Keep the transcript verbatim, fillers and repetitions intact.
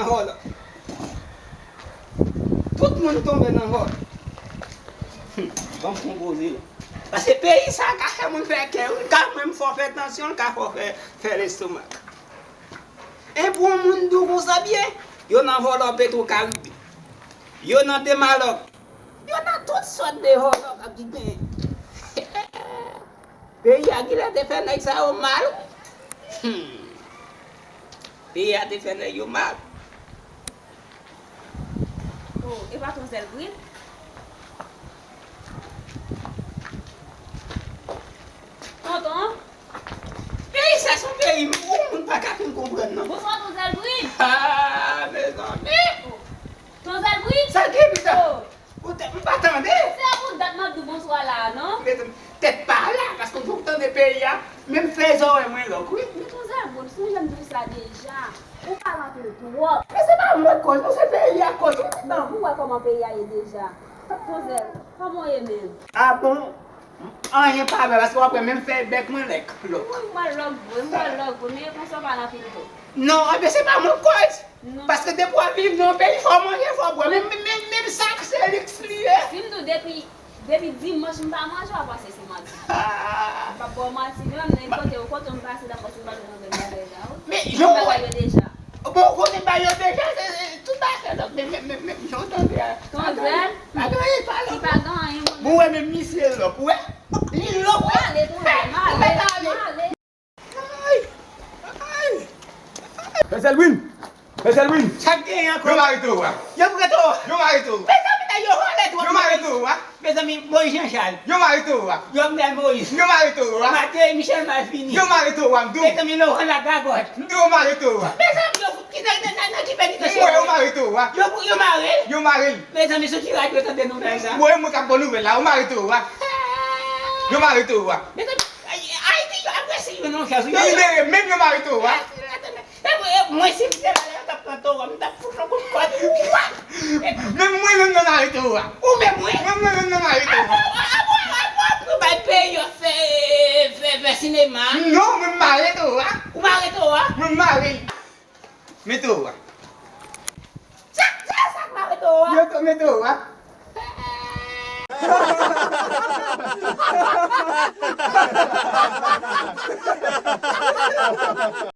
Vòlò. Tout moun tonbe nan vòlò. Hmm, ban m konpoze non. Paske peyi sa ka fè moun fè kè, wi, ka menm fè w fè tansyon, l ka fè w fè, fè lestomak. E pou yon moun di w konsa byen, yo nan vòlò Petro Caribe. Yo nan Demalòk. Yo nan tout sòt de vòlò k ap genyen. Peyi a genlè te fè nèg sa yo mal, wi. Hmm. Peyi a te fè nèg yo mal. Oh, e pa Ton Zèl Brit? Tonton? Peyi sa se yon peyi, yon moun pa ka fin konprann, non. Bonswa, Ton Zèl Brit. Ah, mezanmi. Oh. Ton Zèl Brit? Sa gen pita? Oh. Ou te, m pa tande. Se pou dat m ap di w bonswa la a, non? Mezanmi, tèt pa la, paske w tande peyi a, menm fè zòrèy mwen lòk, wi. Men Ton Zèl Brit, sonje m di w sa deja. Ou pale anpil twòp. Men se pa mwen k koz, non, se peyi a k koz, wi. Bon, ou wè kòman peyi a ye deja. Ton Zèl, kòman w ye menm? Ah bon? Anyen pa vre, paske w ap wè menm fè bèk mwen lèk lòk. Wi, m wè lòk vre, m wè lòk vre, men e konsa w pale anpil twòp. Non, enben se pa mwen k koz. Non. Paske depi w ap viv nan yon peyi, fò w manje, fò w bwè. Men, men, men, menm sa, se liks li ye. Si m di w depi, depi dimanch m pa manje, w ap panse se manti. Ah. M p ap ba w manti, non, men kote w, kote w m pase, dapre se bagay nan menm bagay la, wi. Men, jan w wè. Bagay yo deja. Bon, ou konnen bagay yo deja, se, se tout bagay lòk, men, men, men, men, jan w tande a. Ton Zèl, pa gen anyen, pa lòk. Ki pa gen anyen, mwen. Bon, wè, men misye lòk, wè. Li lòk, wè. Male, Ton Zèl, male, male. Ay! Ay! Mèt Elwin! Mèt Elwin! Sa k genyen ankò? Yo mare towo a. Yo mare towo a. Yo mare towo a. Mezanmi, nèg yo vòlè twòp. Yo mare towo a. Mezanmi, Moyiz Jan Chal. Yo mare towo a. Jovenel Moïse. Yo mare towo a. Matei Michel Malfini. Yo mare towo a, m di w. Mezanmi, Laurent Lagagòt. M di w yo mare towo a. Mezanmi, yo fout ki nan, nan, nan, nan ki penitansye? M wè yo mare towo a. Yo, yo mare l? Yo mare l. Mezanmi, sou ki radyo w tande nouvèl sa? Mwen, mwen k ap ba w nouvèl la, yo mare towo a. Yo mare towo a. Mezanmi, Ay-, Ayiti, yo ap resi jwenn yon chans. Yo libere, menm yo mare towo a. E mwen, e mwen, si m te la, yo t ap pran towo a, m t ap fout yon kout kòd. Men mwen menm nan mare towo a. Ou menm, wi. Mwen menm nan mare towo a. Apre, apre, apre, apre, bay peyi yo fè, fè, fè sinema. Non, mwen mare towo a. Ou mare towo a? Mwen mare. Men towo a. Sa, sa, sa k mare towo a? Yo to-, men towo a.